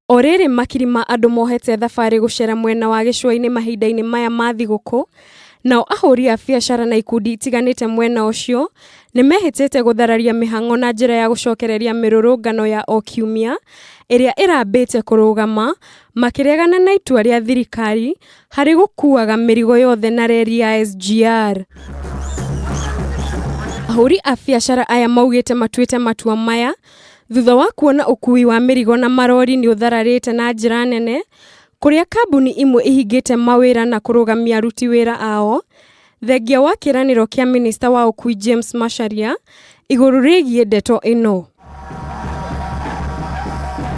O rĩrĩ makiri ma andũ mohete thabarĩ gũcera mwena wa gĩcũa-inĩ mahinda-inĩ maya ma thigũkũ, nao ahũri a biacara na ikundi itiganĩte mwena ũcio nĩ mehĩtĩte gũthararia mĩhang'o na njĩra ya gũcokereria mĩrũrũngano ya o kiumia ĩrĩa ĩrambĩte kũrũgama makĩregana na itua rĩa thirikari harĩ gũkuaga mĩrigo yothe na reri ya SGR. Ahũri a biacara aya maugĩte matuĩte matua maya thutha wa kuona ũkui wa mĩrigo na marori nĩ ũthararĩte na njĩra nene, kũrĩa kambuni imwe ihingĩte mawĩra na kũrũgamia aruti wĩra ao, thengia wa kĩĩranĩro kĩa minista wa ũkui James Macharia igũrũ rĩgiĩ ndeto ĩno.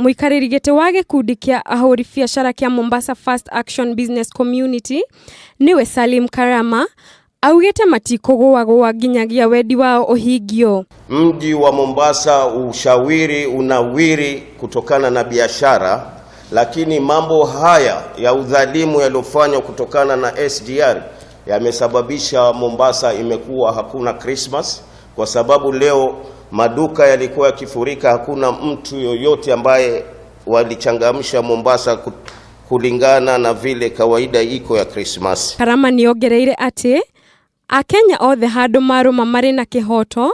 Mũikarĩri gĩtĩ wa gĩkundi kĩa ahũri biacara kĩa Mombasa Fast Action Business Community nĩwe Salim Karama augĩte matikũgũagũa nginyagia wendi wao ũhingio. Mji wa Mombasa ushawiri unawiri kutokana na biashara, lakini mambo haya ya udhalimu yaliyofanywa kutokana na SGR yamesababisha Mombasa imekuwa hakuna Christmas, kwa sababu leo maduka yalikuwa yakifurika, hakuna mtu yoyote ambaye walichangamsha Mombasa kulingana na vile kawaida iko ya Christmas. Karama nĩongereire atĩ Akenya othe handũ marũma marĩ na kĩhoto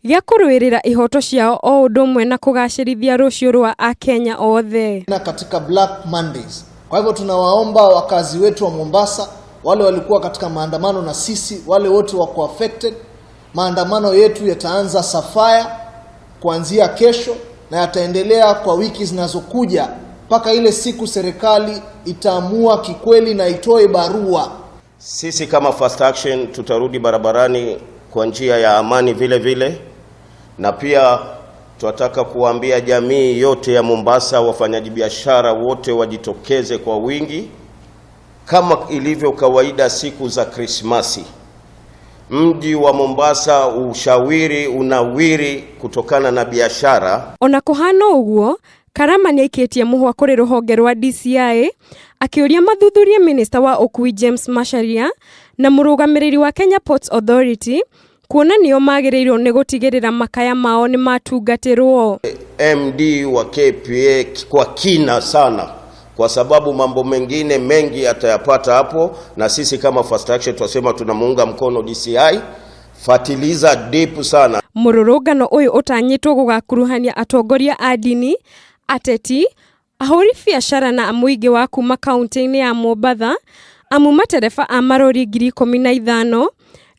gĩa kũrũĩrĩra ihoto ciao o ũndũ ũmwe na kũgacĩrithia rũciũ rwa Akenya othe. Na katika Black Mondays. Kwa hivyo tunawaomba wakazi wetu wa Mombasa, wale walikuwa katika maandamano na sisi, wale wote wako affected, maandamano yetu yataanza Safaya kuanzia kesho na yataendelea kwa wiki zinazokuja mpaka ile siku serikali itaamua kikweli na itoe barua. Sisi kama Fast Action tutarudi barabarani kwa njia ya amani vile vile, na pia tunataka kuambia jamii yote ya Mombasa, wafanyabiashara wote wajitokeze kwa wingi kama ilivyo kawaida siku za Krismasi. Mji wa Mombasa ushawiri unawiri kutokana na biashara. Ona kũhana ũguo, Karama nĩaikĩtie mũhwa kũrĩ rũhonge rwa DCI akĩũria mathuthurie minista wa ũkui James Macharia na mũrũgamĩrĩri wa Kenya Ports Authority kuona nĩo magĩrĩirwo nĩ gũtigĩrĩra makaya mao nĩ matungatĩrwo. MD wa KPA kwa kina sana, kwa sababu mambo mengine mengi atayapata hapo, na sisi kama Fast Action twasema tunamuunga mkono DCI, fatiliza deep sana. Mũrũrũngano ũyũ ũtanyĩtwo gũgakuruhania atongoria a ndini, ateti, ahũri biacara na mũingĩ wa kuma kaunti-inĩ ya Mombatha, amu matereba a marori 15,000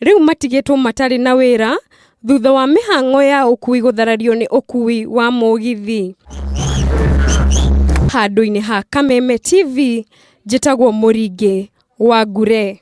rĩu matigĩtwo matarĩ na wĩra thutha wa mĩhang'o ya ũkui gũtharario nĩ ũkui wa mũgithi. Handũ-inĩ ha Kameme TV, njĩtagwo Mũringĩ wa Ngure.